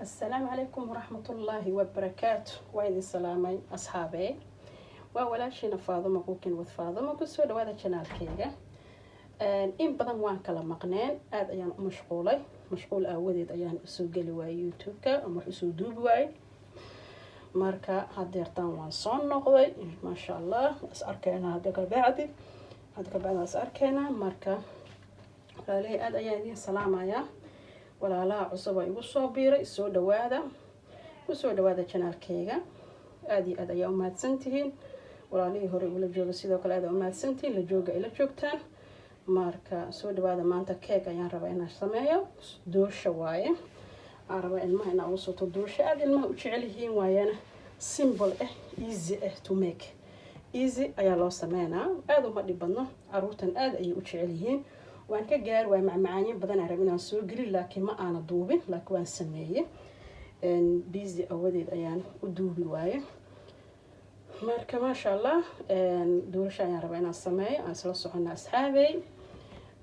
Asalaamu calaykum waraxmatullaahi wabarakaatu. Waa idin salaamay, asxaabee. Waa walaashiina Faaduma, Cooking with Faaduma. Kusoo dhawaada channelkeyga. In badan waan kala maqneen, aada ayaan u mashquulay. Mashquul aawadeed ayaan usoo geli waayey YouTube-ka ama wax usoo duubi waayey. Marka hadeertaan waan soo noqday, maasha Allah. Waa is arkeynaa hadda kabacdi, hadda kabacdi waa is arkeynaa. Marka walaalihii, aada ayaan idiin salaamayaa. Walaalaha cusub oo igu soo biiray, soo dhawaada, kusoo dhawaada channelkeyga. Aada iyo aad ayaa umahadsantihiin. Walaalihii hore ula jooga sidoo kale aada umahadsantihiin la jooga ila joogtaan. Marka soo dhawaada. Maanta keeg ayaan rabaa inaan sameeyo, doolsha waaye. Aan rabaa ilmaha inaan ugu soto doolsha, aada ilmaha u jecel yihiin waayana, simple ah, easy ah to make, easy ayaa loo sameynaa, aada uma dhib badno. Caruurtan aada ayay u jecel yihiin. Waan ka gaari waay macmacaanyin badan aan rab inaan soo gelin, laakiin ma aana duubin, laakiin waan sameeyey. Busy awadeed ayaan u duubi waaye. Marka maasha Allah, doolasha ayaan rabaa inaan sameeyo. Aan isla socona, asxaabey.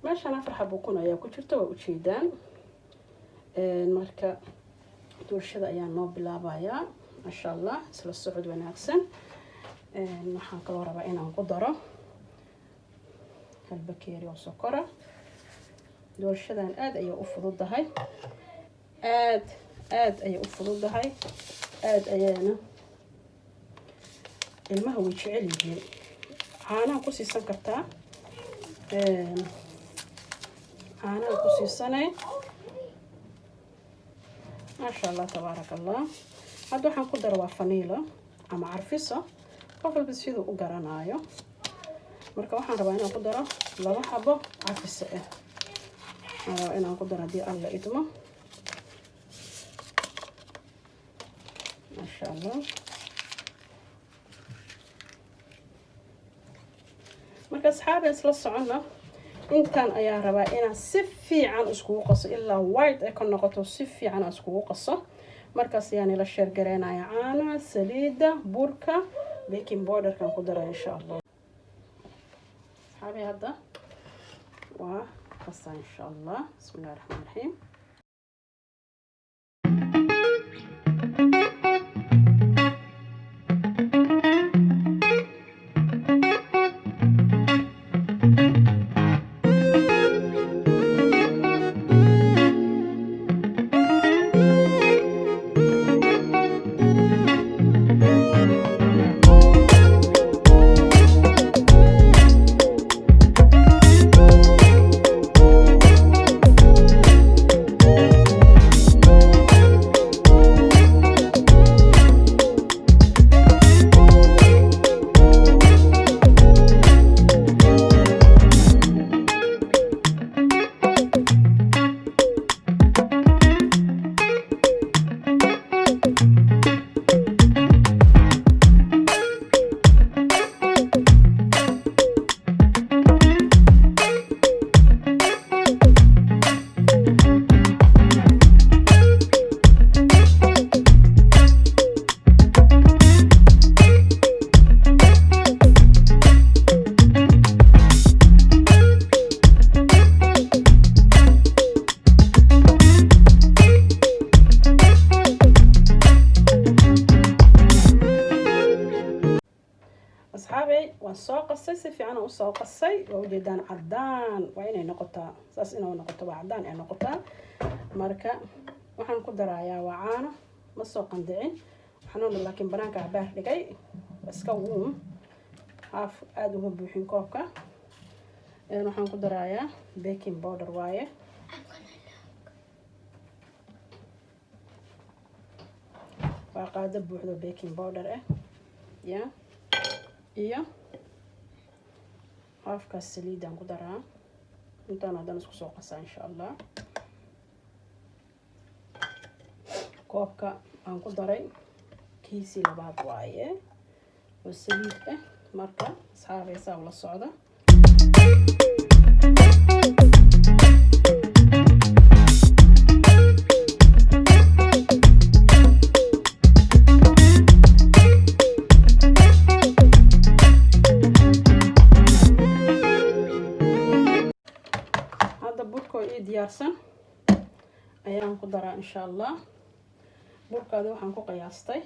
Meeshaan afar xabo ukun ayaa ku jirta, waa ujeedaan. Marka doolshada ayaa noo bilaabayaa, maasha Allah. Isla socod wanaagsan. Waxaan kaloo rabaa inaan ku daro hal bakeeri oo sokora. Doolshadan aada ayay u fududahay, aada aada ayay u fududahay, aada ayaana ilmaha way jecel yihiin. Caanaha ku siisan kartaa, caanaha ku siisanay. Maasha Allah, tabaaraka Allah. Hadda waxaan ku dara waa vanilla ama carfiso, qof walba siduu u garanaayo. Marka waxaan rabaa inaan ku daro laba xabo carfiso ah. Waxaan rabaa inaan ku daro, haddii Alla idmo, maasha Allah. Marka asxaabi, isla socona. Intan ayaa rabaa inaan si fiican iskugu qaso ilaa white ay ka noqoto, si fiican aan iskugu qaso. Markaas ayaan ila share gareynaya caanaha, saliidda, burka, baking powderkan ku dara, insha Allah. Asxaabi, hadda waa qasaa, insha Allah. Bismi illahi raxmaan raxiim. Asxaabey, waan soo qasay, si fiican aan usoo qasay. Waa ujeedaan, cadaan waa inay noqotaa, saas inay noqoto, waa cadaan ay noqotaa. Marka waxaan ku darayaa waa caano. Ma soo qandicin waxaan, laakiin banaanka cabaar dhigay, iska warm, half aada uma buuxin koobka. Waxaan ku darayaa baking powder waaye. I'm gonna look. Waa qaado buuxdo baking powder ah ya, iyo halfkaas saliidaan ku daraa. Intaan haddana isku soo qasaa, insha Allah. Koobka aan ku daray kiisii labaad waaye oo saliid ah. Marka asxaabaysaa ula socda. Hadda burkoo ii diyaarsan ayaan ku daraa, insha Allah. Burkaadi waxaan ku qiyaastay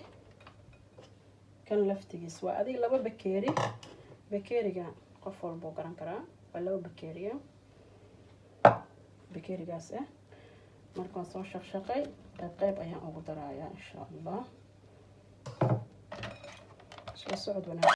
kan laftigiis, waa adiga 2 bakeeri. Bakeeriga qof walbuu garan karaa, waa 2 bakeeriya, bakeerigaas ah. Markaan soo shaqshaqay, qayb qayb ayaan ugu darayaa, insha Allah. Soo socod wanaag.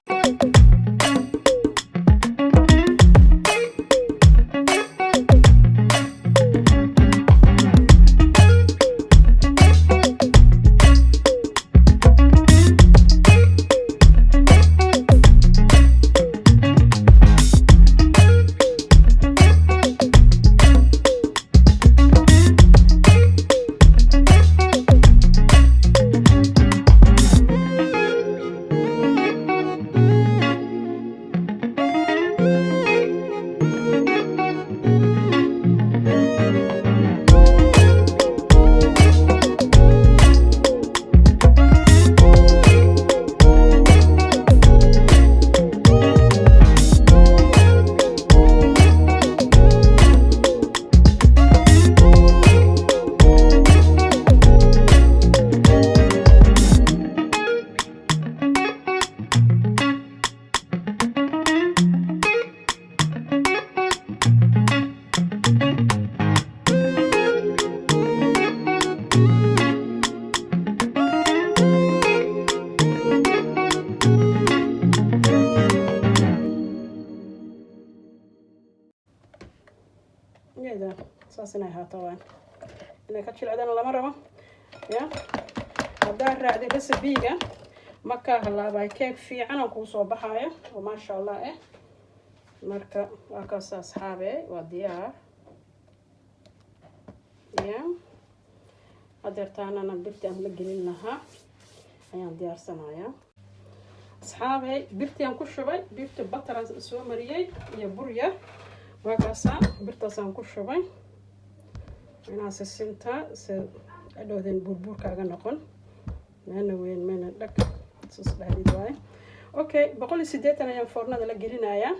Jeeda saas inay ahaato, waan inay ka jilcdana lama rabo. Ya, haddaa raacday recipe-ga, ma kaa halaabay, keeg fiican oo kuu soo baxayo oo maasha Allah eh. Marka waa kaas, asxaabe, waa diyaar. Ya, hadeertaanana birti aan la gelin lahaa ayaan diyaarsanayaa, asxaabey. Birti aan ku shubay, birti butter aan soo mariyey iyo bur yar, waa kaasaa. Birtaasaan ku shubay inaa sisintaa si adhowden buurbuurkaaga noqon, meena weyn meena dhag sus dhahdid waaye. Okay, 180 ayaan foornada la gelinayaa.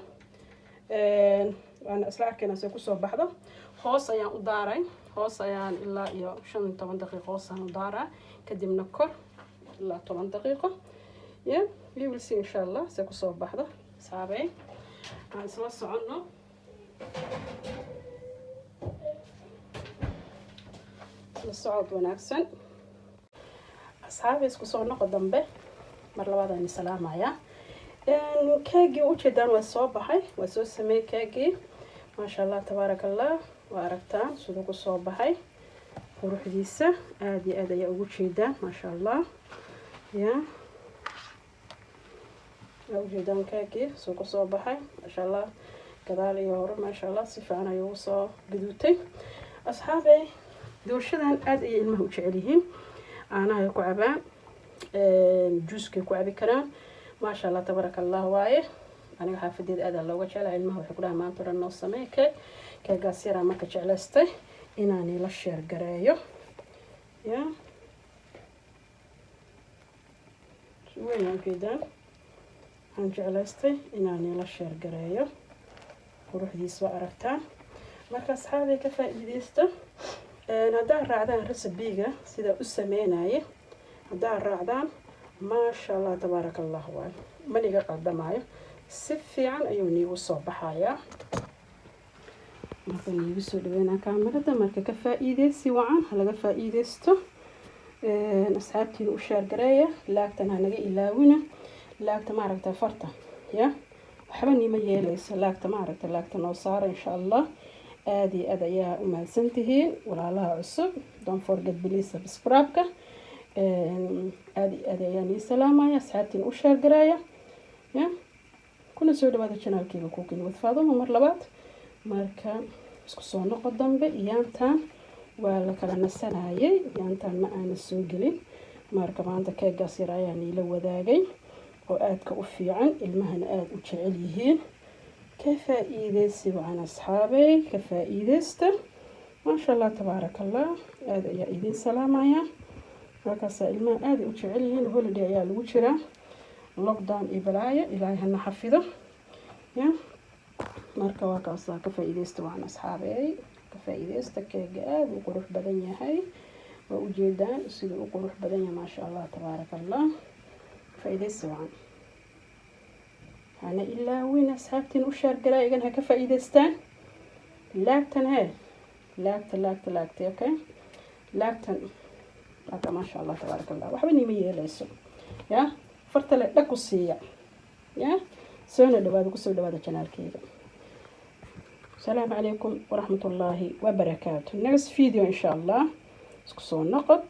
Waana isla arkaynaa see kusoo baxdo. Hoos ayaan u daaray, hoos ayaan ilaa iyo 15 daqiiqo hoosaan u daaraa, kadibna kor ilaa 10 daqiiqo. Yeah, we will see, insha Allah, see kusoo baxdo. Saabey, aan isla soconno. Isla socod wanaagsan, asxaabi. Isku soo noqo dambe, mar labaad aan salaamayaa. Keegii ujeedaan waa soo baxay, waa soo sameeyey keegii, maasha Allah, tabaaraka Allah. Waa aragtaan siduu kusoo baxay, quruxdiisa aada iyo aad ayaa ugu jeedaan, maasha Allah. Ya, waa ujeedaan keegii suu kusoo baxay, maasha Allah, gadaal iyo hore, maasha Allah, si fiican ayuu usoo gaduutay. Asxaabey, doorshadan aada ayay ilmaha u jecel yihiin. Caanaha ay ku cabaan, juuskay ku cabi karaan, maasha Allah, tabaaraka Allah waaye. Aniga xaafadeeda aada looga jeclahay. Ilmaha waxay ku dhahay, "Maanta o dhan noo sameey keeg." Keegaas yaraa marka jeclaystay inaan ila share gareeyo. Ya, weyn ujeedaan, waxaan jeclaystay inaan ila share gareeyo quruxdiis, waa aragtaan. Marka asxaabay, ka faa-iideysta. Haddaad raacdaan recipe-ga sida u sameynaye, haddaad raacdaan, maasha Allah, tabaaraka Allah waay, maniga qaldamaayo, si fiican ayuu niigu soo baxayaa. Marka niigu soo dhaweynaa kaamirada. Marka ka faa-iideysi wacan, ha laga faa-iideysto. Asxaabtiina u share gareeya, like-tan ha naga ilaawina. Like-ta maaragta, farta ya waxba niima yeeleyso. Like-ta maaragta, like-ta noo saara, insha Allah. Aada iyo aad ayaa u mahadsantihiin, walaalaha cusub. Don't forget, please, subscribe-ka. Aada iyo aad ayaan ii salaamaya. Asxaabtiina u share gareeya, ya kuna soo dhawaada channelkeyga Cooking with Faaduma mar labaad. Marka isku soo noqo dambe. Yaantan waa la kala nasanayay, yaantan ma aana soo gelin. Marka maanta keegaas yar ayaan iila wadaagay oo aadka u fiican, ilmahana aada u jecel yihiin. Ka faa-iideysi wacan, asxaabey, ka faa-iideysta, maasha Allah, tabaaraka Allah. Aada ayaa idiin salaamaya. Markaasaa ilmaha aada u jecel yihiin. Holiday ayaa lagu jiraa, lockdown iyo balaayo, Ilaahay hana xafido. Ya, marka waa kaasaa. Ka faa-iideysta wacan, asxaabey, ka faa-iideysta. Keega aada u qurux badan yahay. Waa ujeedaan siduu u qurux badan yahay, maasha Allah, tabaaraka Allah. Faa-iideysi wacan. Hana ilaawin, asxaabtiin u share garaa, igan ha ka faa-iideystaan. Laagtan hee, laagta, laagta, laagta. Okay, laagtan laagta, maasha Allah, tabaaraka Allah. Waxba niima yeeleyso ya, fartale dhag ku siiya ya. Soona dhawaada, kusoo dhawaada channelkeyga. Asalaamu calaykum waraxmat ullaahi wabarakaatu. Next video, insha Allah, isku soo noqod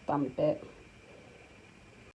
dambe.